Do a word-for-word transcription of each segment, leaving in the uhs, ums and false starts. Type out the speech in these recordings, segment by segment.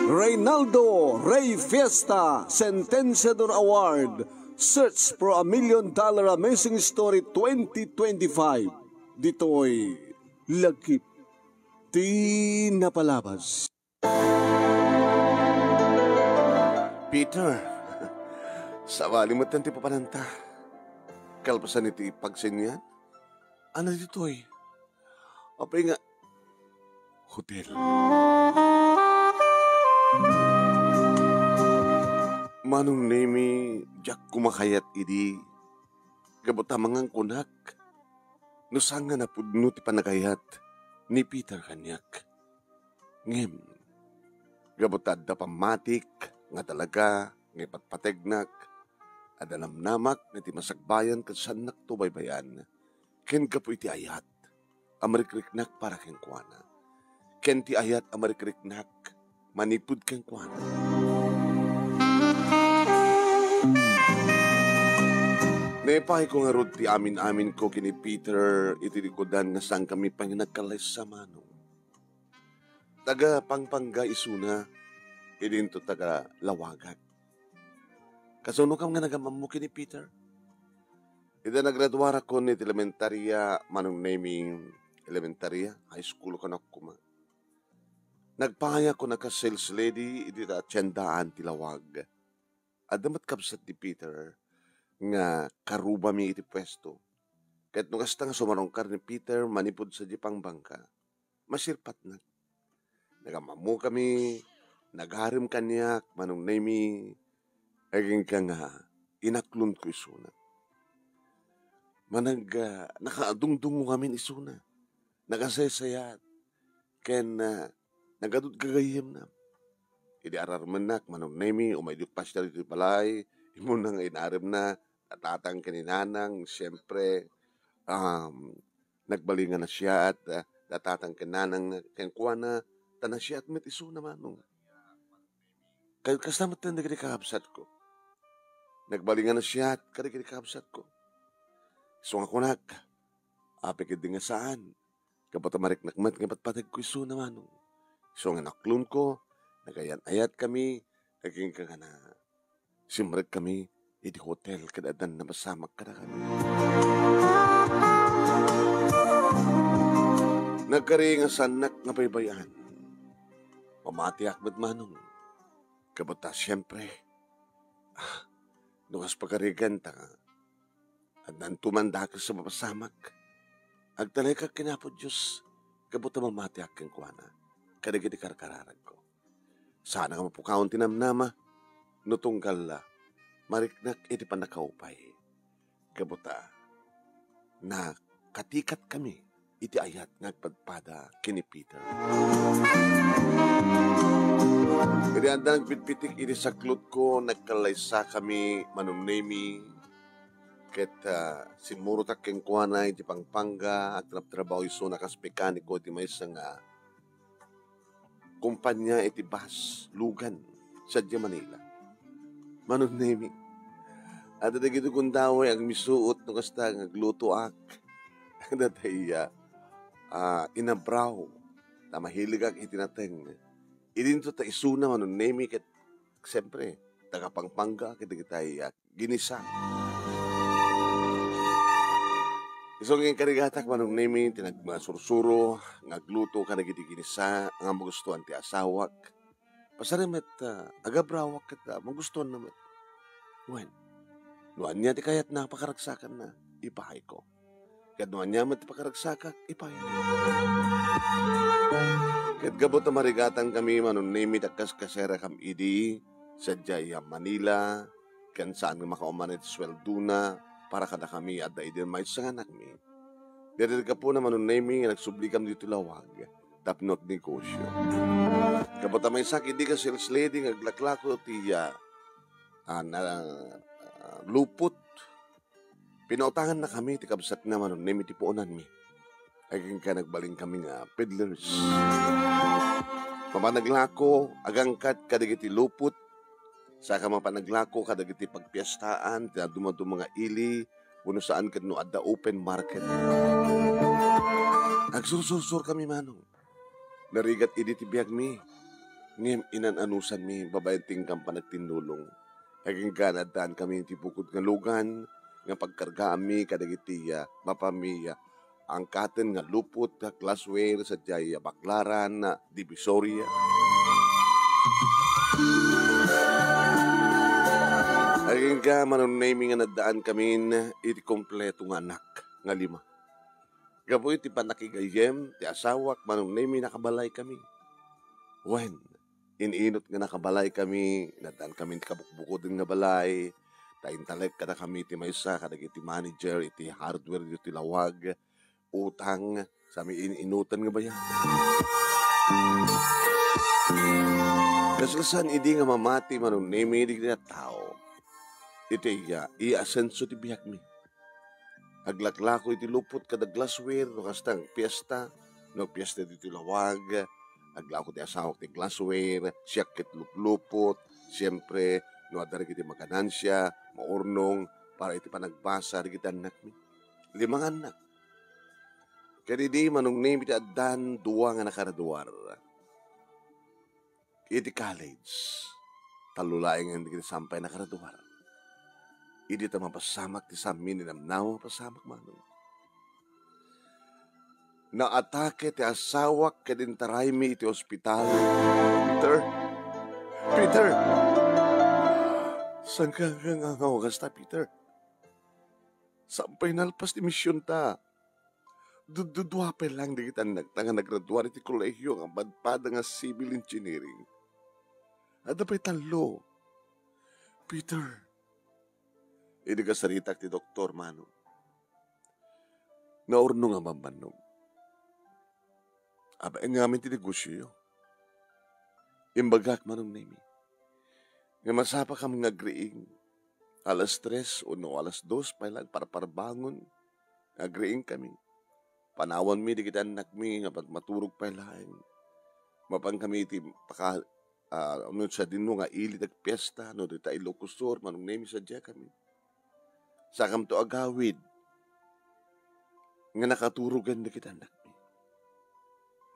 Reynaldo Rey Fiesta Sentenciador Award, Search for a Million Dollar Amazing Story twenty twenty-five. Ditoy lagip ti napalabas. Peter, sabali met ti papananta. Kalpasan iti pagsennian, ania ditoy? Apay nga hotel? Manong Nemi, diak kumakayat idi. Gapu ta mangan kunak no saan nga napudno ti panagayat ni Peter kaniak. Ngem, gapu ta adda pammatik nga talaga nga ipatpategnak, adda namnamak nga ti masakbayan ket saannakto baybay-an, ken gapu iti ayat a marikriknak para kenkuana, ken ti ayat a marikriknak manipud kenkuana. Naipayko ngarud ti amin-aminko ken ni Peter iti likudan nga saankami pay nga nagkallaysa, manong. Taga Pampanga isuna, idinto taga Lawagak. Kasunokam nga nagamammo ken ni Peter? Iti nagraduarakon iti elementaria, Manong Nemi, elementaria, high school kano koma. Nagpayakon a kas sales lady iti atiendaan ti Lawag. Adda met kabsat ni Peter nga karubami iti puesto. Ket no kasta nga sumarungkar ni Peter manipud sadiay Pampanga, masirpatnak. Nagamammokami, nagarem kaniak, Manong Nemi, agingga nga inaklonko isuna. Manag, ah, nakaadungdungo ngamin isuna. Nakasaysayat. Ken, ah, nagadud gagayyemna. Idi ararmennak, Manong Nemi, umaydiyo pasyar iti balay, immuna nga inaremna, natatang ken ni Nanang, siempre, um, nagbalingan a siaat, ah, natatang ken Nanang, kenkuana, ta nasiaat met isuna, manong. Kay kasta met dagiti kakabsatko. Nagbalingan a siaat kadagiti kakabsatko. Isu nga kunak, apay ketdi nga saan, gapu ta mariknak met nga ipatpategko isuna, manong. Isu nga naklonko, nagayan-ayatkami, agingga nga na, simrekami iti hotel ket addan napasamak kadakami. Nagkari nga saannak nga baybay-an. Mamatiak met, manong. Gapu ta, siempre, ah, no kas pagarigan ta, addanto man dakes a mapasamak. Agtalekak ken Apo Dios, gapu ta mamatiak kenkuana, kadagiti karkararagko. Saan nga mapukawan ti namnama, no tunggal la, mariknak iti pannakaupay. Gapu ta, nakatikatkami iti ayat nga agpadpada ken ni Peter. Idi adda nagpitpitik iti saklotko, nagkallaysakami, Manong Nemi, ket, ah, simmurotak kenkuana iti Pampanga, agtrabtrabaho isuna kas mekaniko iti maysa nga kumpania iti bus, lugan, sadiay Manila. Manong Nemi, adda dagiti gundaway agmisuot no kasta nga aglutoak. Adda dayta, ah, inabraw, ta mahiligak iti nateng. Idinto ta isuna, Manong Nemi, ket siempre, taga Pampanga, ket dagitay, ah, ginisa. Isu nga inkarigatak, Manong Nemi, ti nagsursuro nga agluto kadagiti ginisa nga magustuhan ti asawak. Pasari met, ah, agabrawak ket, ah, magustuhanna met. Wen, no ania ti kayatna, pakaragsakanna, ipahayko. Ket no ania met ti pakaragsakak, ipahayko. Ket gapu ta marigatankami, Manong Nemi, ta kaskaserakam idi, sadiay Manila, ken saan nga makauman iti sueldona para kadakami adda idi maysa nga anakmi. Daydi gapuna, Manong Nemi, nga nagsublikam ditoy Lawag tapno agnegosio. Gapu ta maysak idi nga sales lady nga aglaklako ti, ah, ah, na, ah, lupot. Pinautangannakami ti kabsatna, Manong Nemi, ti puonanmi. Agingga nagbalinkami nga peddlers. Mapanaglako, agangkat kadagiti lupot. Saka mapanaglako kadagiti pagpiestaan, ti dadumaduma nga ili, wenno saan ket no adda open market. Agsursursurkami, Manong. Narigat idi ti biagmi, ngem inan-anusanmi babaen ti inkan panagtinnulong. Agingga naaddaankamin ti bukod nga lugan nga pagkargaanmi kadagiti, ah, mapanmi, ah, angkaten nga lupot nga glassware sadiay, ah, Baclaran, ah, Divisoria. Agingga Manong Nemy nga naaddaankamin iti kompleto nga anak nga lima. Gapu iti pannakigayyem ti asawak, Manong Nemy, nakabalaykami. Wen, in-inut nga nakabalaykami, naaddaankamin ti kabukbukoden nga balay, ta intalek kadakami ti maysa kadagiti manager iti hardware ditoy Laoag, utang, sa mi in-inutan nga bayad. Kasla saan idi nga mamati, Manong Nemy, dagiti tattao. Iti iya, iya asenso ti biagmi. Aglaklako iti lupot kada glassware no kasta nga piesta, no piesta ditoy Laoag, aglako ti asawak ti glassware, siak ket luplupot, siempre, no adda dagiti maganansia, maurnong, para iti panagbasa dagiti annakmi. Lima nga annak. Ket idi Manong Nemy ti addan dua nga nakaraduar. Iti college, tallo laengen dagiti sampay a nakaraduar. Idi ta mapasamak ti saanmi ni namnama, mapasamak, Manong. Naatake ti asawak ket intaraymi iti ospital. Peter! Peter! Saan ka nga, nga, nga kasta, Peter? Sampay nalpas ti misionta. Dududua pay laeng dagiti annakta nga nagraduar iti kolehiyo nga padpada nga civil engineering. Adda pay tallo. Peter, idi kasaritak ti doktor, Manong, naurnong a bambannog. Abaen ngamin ti negosioyo. Imbagak, Manong Nemy, nga masapakam nga agriing. Alas tres wenno alas dos pay laeng parparbangon nga agriingkami. Panawanmi dagiti annakmi nga mat-, maturog pay laeng. Mapankami iti paka-, ah, no sadino nga ili ti agpiesta, no dita Ilocos Sur, Manong Nemy, sadiakami. Sakamto agawid nga nakaturogen dagiti annakmi.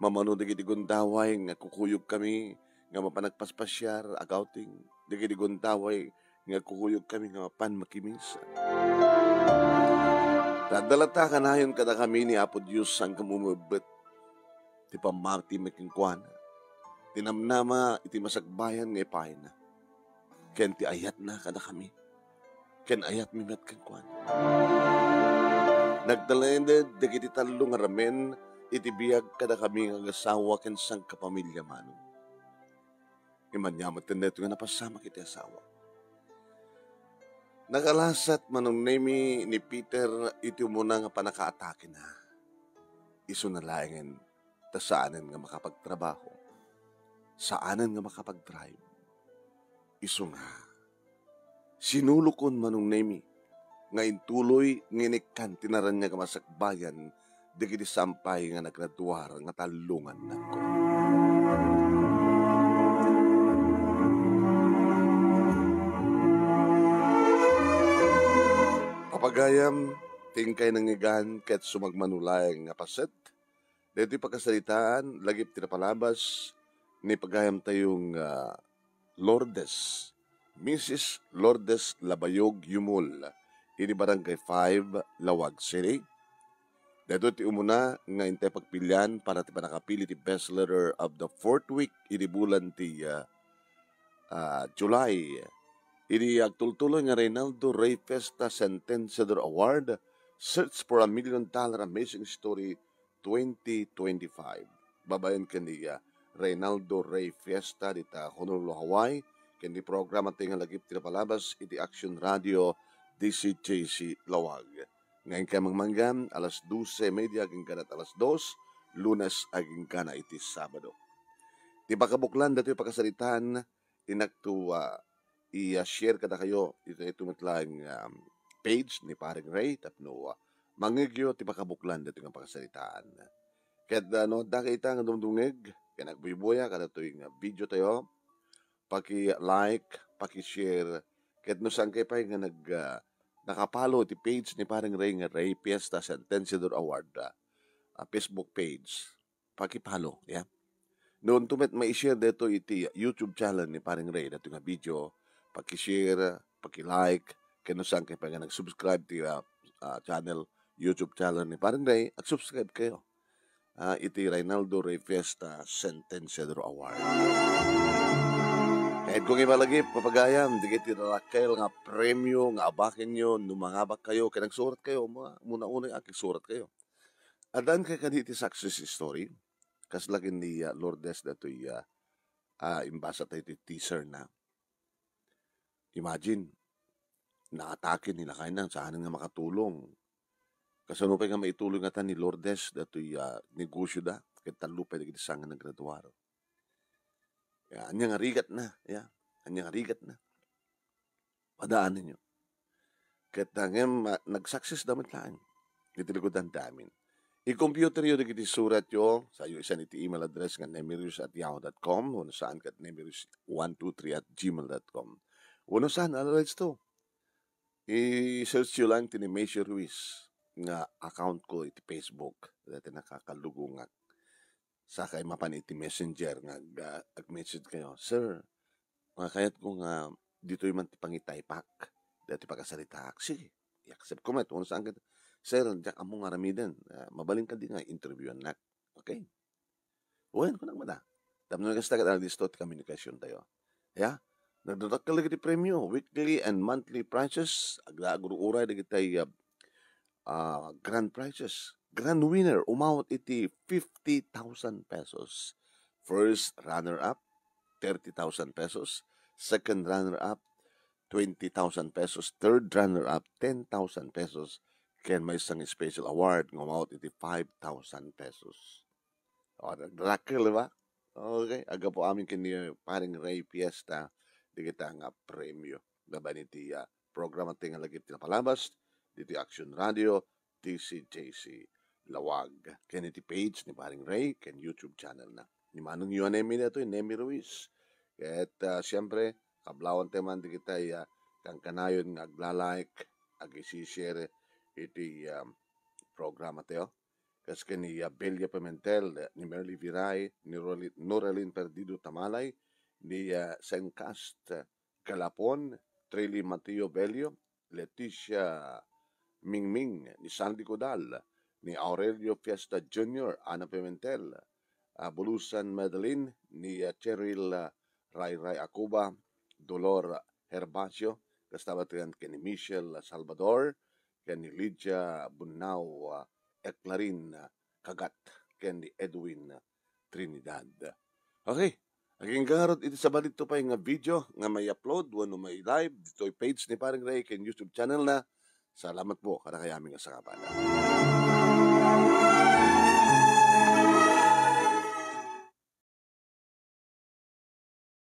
Mamano dagiti gundaway nga kukuyogkami nga mapan agpaspasiar, ag-outing, dagiti gundaway nga kukuyogkami nga mapan makimisa. Ta adda latta kanayon kadakami ni Apo Dios saan nga mumebbet ti pammatimi kenkuana, ti namnama iti masakbayan nga ipayna, ken ti ayatna kadakami, ken ayatmi met kenkuana. Nagtalinaed dagiti tallo nga ramen iti biag kadakami nga agasawa ken sangkapamilya, Manong. Imanyamet ken daytoy nga napasamak iti asawa. Nakalasat, Manong Nemy, ni Peter iti umuna nga pannakaatakena. Isuna laengen ta saanen nga makapagtrabaho. Saanen nga makapagdrive. Isu nga, sinulokon, Manong Nemy, nga intuloy nga inikkan ti naraniag a masakbayan dagiti sampay nga nagraduar nga tallo nga annakko. Papagayam, ti inkay nangngegan ket sumagmamano laeng nga paset daytoy pakasaritaan, lagip ti napalabas ni pagayamtayo nga Lourdes, Missus Lourdes Labayog Yumul, idi Barangay five, Laoag City. Daytoy ti umuna nga intay pagpilian para ti pannakapili ti Best Letter of the fourth week idi bulan ti, ah, ah, July. Idi agtultuloy nga Reynaldo Rey Fiesta Sentenciador Award, Search for a Million Dollar Amazing Story twenty twenty-five. Babaen ken ni, ah, Reynaldo Rey Fiesta dita Honolulu, Hawaii, ken ni programa ti nga lagip ti napalabas iti Action Radio, D C J C Laoag. Nga inkay mangmanggan, alas dose media agingga alas dos, Lunes agingga iti Sabado. Ti pakabuklan datoy pakasaritaan, inakto, ah, i-share kadakayo iti, ito met laeng, um, page ni Pareng Ray tapno, ah, mangngegyo ti pakabuklan datoy nga pakasaritaan. Ket, ah, no adda ita nga dumdumngeg ken agbuybuya kadatoy nga video tayo, paki-like, paki-share, ket no saankay pay nga nag-, ah, naka-follow iti page ni Pareng Ray nga Ray Fiesta Sentenciador Award, ah, ah, Facebook page, paki-follow, ya. No inton met mai-share daytoy iti YouTube channel ni Paring Ray, daytoy nga video, paki-share, paki-like, ken no saankayo pay nga nag-subscribe ti, ah, ah, channel, YouTube channel ni Paring Ray, ag-subscribe kayo. Ah, iti Reynaldo Ray Fiesta Sentenciador Award. Ket kung ibalagip, papagayam, dagiti dakkel nga premio nga abakenyo, no mangabak kayo, ken agsurat kayo, ma-, muna unay agsurat kayo. Addan kay kadi iti success story, kas lagi ni, ah, Lourdes datoy, ah, ah, imbasa tayo iti teaser na. Imagine, naatake ni lakayna, saanen nga makatulong. Kasano pay nga maituloy ngata ni Lourdes datoy, ah, negosyo da, ket tallo pay dagiti saan nga naggraduar. Ya, ania nga rigat na, ya. Ania nga rigat na. Padaanenyo. Ket ngem, ah, nag-success da met laeng. Iti likudan ti amin. I-computer yo dagiti surat yo, sayo isan iti email address nga nemirius at yahoo dot com, wenno saan ket nemirius one two three at gmail dot com. Wenno saan, ala resto. I-search yo lang ti ni Macy Ruiz nga account ko iti Facebook. Dati nakakalugungak. Sakay mapan iti Messenger nga ag-, ah, ag-message kayo, "Sir, nga kayat ko nga ditoy man ti pangitaypak, dati pakasaritaak." Sige, i-accept ko met. Wenno saan ket, "Sir, diak ammo nga aramiden. Ah, mabalin kadi nga interviewannak." Okay. Wen, kunam met. Tapno kasta ket, ah, listo ti communication tayo. Ya? Nagdadakkel dagiti premio, weekly and monthly prizes, agda-, agruray dagiti, ah, ah, grand prizes. Grand winner, umawat iti fifty thousand pesos. First runner-up, thirty thousand pesos. Second runner-up, twenty thousand pesos. Third runner-up, ten thousand pesos. Ken maysa nga special award nga umawat iti five thousand pesos. O, nagdadakkel, di ba? Okay, aggapu amin ken ni Paring Ray Fiesta, dagita nga premio. Laban iti, ah, programa ti nga lagip ti napalabas, diti Action Radio, T C J C, Lawag. Ken iti page ni Paring Ray, ken YouTube channel na. Ni manong yu a Nemi daytoy, Nemi Ruiz. Ket, ah, siyempre, kablawan tayo man dagita, ah, kankanayon nga agla-like, ag-isi-share iti, ah, programa tayo. Kas ken ni, ah, Belia Pimentel, ni Merly Viray, ni Norali-, Noralin Perdido Tamalay, ni, ah, Sencast Galapon, Trilly Mateo Belio, Leticia Mingming, ni Sandy Codal, ni Aurelio Fiesta Junior, Ana Pimentel, ah, Bulusan Madeline, ni, ah, Cheryl, ah, Ray Ray Acuba, Dolor Herbacio, kasta met ken ni Michelle Salvador, ken ni Lydia Bunao, ah, Eclarin, ah, Kagat, ken ni Edwin, ah, Trinidad. Okay. Agingga ngarud iti sabali to pay nga video nga mai-upload wenno mai-live ditoy page ni Paring Ray ken YouTube channel na. Salamat po kadakayo amin nga sangabana.